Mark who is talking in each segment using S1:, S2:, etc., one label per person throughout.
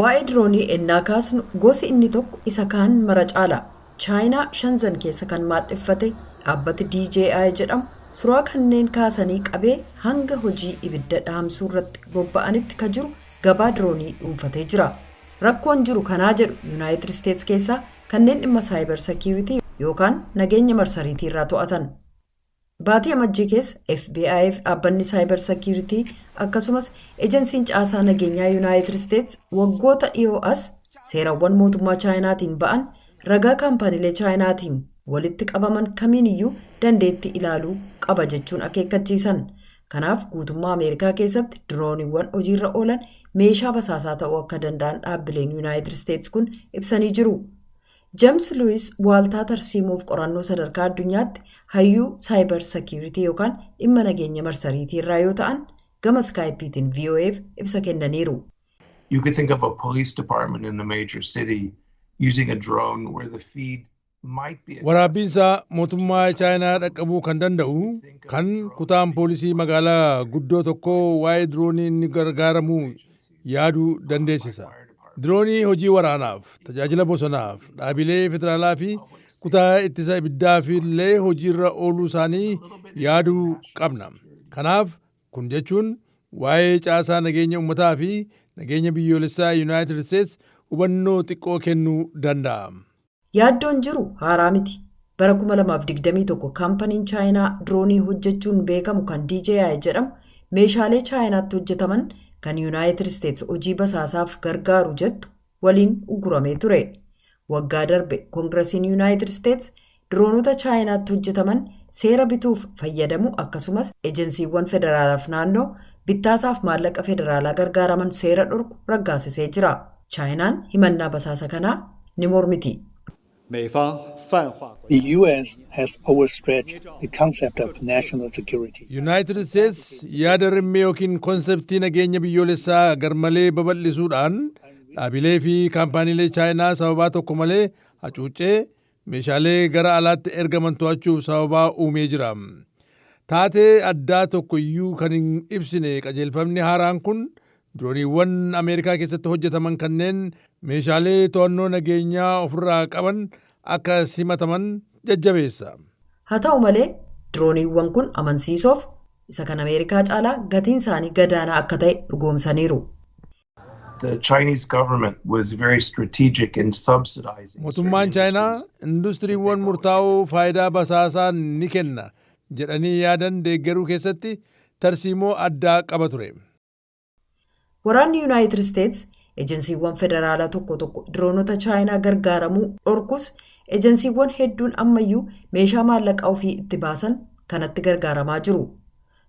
S1: Waa'ee diroonii ennaa kaasnu gosi inni tokko isa kaan mara caala. Chaayinaa Shanzan keessa kan maadheffate dhaabbati DJI jedhamu suraa kanneen kaasanii qabee hanga hojii ibidda dhaamsuu irratti bobba'anitti ka jiru gabaa diroonii dhuunfatee jira. Rakkoon jiru kanaa jedhu Yuunaayitid Isteets keessaa kanneen dhimma cyber security yookaan nageenya marsariitii irraa to'atan. Baatii Amajjii keessa FBI fi dhaabbanni cyber security akkasumas ejensiin caasaa nageenyaa Yuunaayitid Isteets waggoota dhiyoo as seerawwan mootummaa Chaayinaatiin ba'an ragaa kaampaaniilee Chaayinaatiin walitti qabaman kamiiniyyuu dandeettii ilaaluu qaba jechuun akeekkachiisan. Kanaaf guutummaa Ameerikaa keessatti dirooniiwwan hojiirra oolan meeshaa basaasaa ta'uu akka danda'an dhaabbileen Yuunaayitid Isteets kun ibsanii jiru. James Lewis waaltaa tarsiimuuf qorannoo sadarkaa addunyaatti hayyuu cyber security yookaan dhimma nageenya marsariitii irraa yoo ta'an, gama Skypeiitiin VOAf ibsa kennaniiru.
S2: You could think of a police department in a major city using a drone where the feed might be
S3: Waraabbiin isaa mootummaa Chaayinaa dhaqqabuu kan danda'u kan kutaan poolisii magaalaa guddoo tokkoo waa'ee diroonii inni gargaaramuu yaaduu dandeessisa. Diroonii hojii waraanaaf, tajaajila bosonaaf, dhaabilee federaalaa fi kutaa ittisa ibiddaaf illee hojiirra ooluu isaanii yaaduu qabna. Kanaaf kun jechuun waa'ee caasaa nageenya uummataa fi nageenya biyyoolessaa Yuunaayitid Isteets hubannoo xiqqoo kennuu danda'a.
S1: Yaaddoon jiru haaraa miti. Bara 2021 kaampaniin Chaayinaa diroonii hojjechuun beekamu kan DJI jedhamu meeshaalee Chaayinaatti hojjetaman kan Yuunaayitid Isteets hojii basaasaaf gargaaru jettu waliin uguramee ture. Waggaa darbe Koongiresiin Yuunaayitid Isteets diroonota Chaayinaatti hojjetaman seera bituuf fayyadamu, akkasumas ejensiiwwan federaalaaf naannoo bittaasaaf maallaqa federaalaa gargaaraman seera dhorku raggaasisee jira. Chaayinaan himannaa basaasa kanaa ni mormiti.
S4: The U.S. has overstretched the concept of national security.
S3: Yuunaayitid Isteets yaada rimmee yookiin konseptii nageenya biyyoolessaa garmalee babal'isuudhaan dhaabilee fi kaampaaniilee Chaayinaa sababaa tokko malee hacuuccee meeshaalee gara alaatti ergaman to'achuuf sababaa uumee jira. Taatee addaa tokko iyyuu kan hin ibsine qajeelfamni haaraan kun dirooniiwwan Ameerikaa keessatti hojjetaman kanneen meeshaalee to'annoo nageenyaa ofirraa qaban akka simataman jajjabeessa.
S1: Haa ta'u malee, dirooniiwwan kun amansiisoof isa kan Ameerikaa caalaa gatiin isaanii gadaanaa akka ta'e dhugoomsaniiru.
S2: The Chinese government was very strategic in subsidizing.
S3: Mootummaan Chaayinaa industiriiwwan murtaa'oo faayidaa basaasaa ni kenna jedhanii yaadan deeggaruu keessatti tarsiimoo addaa qaba ture.
S1: Waraanni Yuunaayitid Isteets ejensiiwwan federaalaa tokko tokko diroonota Chaayinaa gargaaramuu dhorkus, ejensiiwwan hedduun ammayyuu meeshaa maallaqaa ofii itti baasan kanatti gargaaramaa jiru.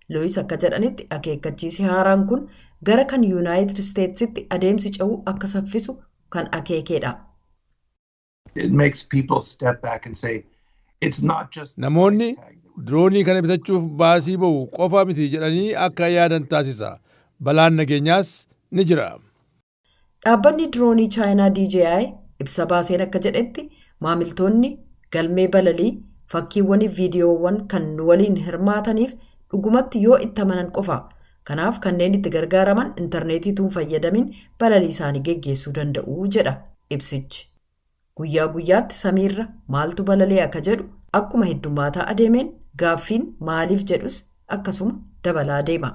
S1: Lewis akka jedhanitti, akeekkachiisi haaraan kun gara kan Yuunaayitid Isteetsitti adeemsi ce'uu akka saffisu kan akeekedha.
S2: It makes people step back and say, it's not just
S3: Namoonni diroonii kana bitachuuf baasii ba'u qofa miti jedhanii akka yaadan taasisa. Balaan nageenyaas ni jira.
S1: Dhaabbanni diroonii Chaayinaa DJI ibsa baaseen akka jedhetti, maamiltoonni galmee balalii, fakkiiwwan, viidiyoowwan kan nu waliin hirmaataniif dhugumatti yoo itti amanan qofa. Kanaaf kanneen itti gargaaraman intarneetiituun fayyadamin balalii isaanii geggeessuu danda'u jedha ibsichi. Guyyaa guyyaatti samiirra maaltu balalee akka jedhu akkuma heddummaataa adeemeen gaaffiin maaliif jedhus akkasuma dabalaa deema.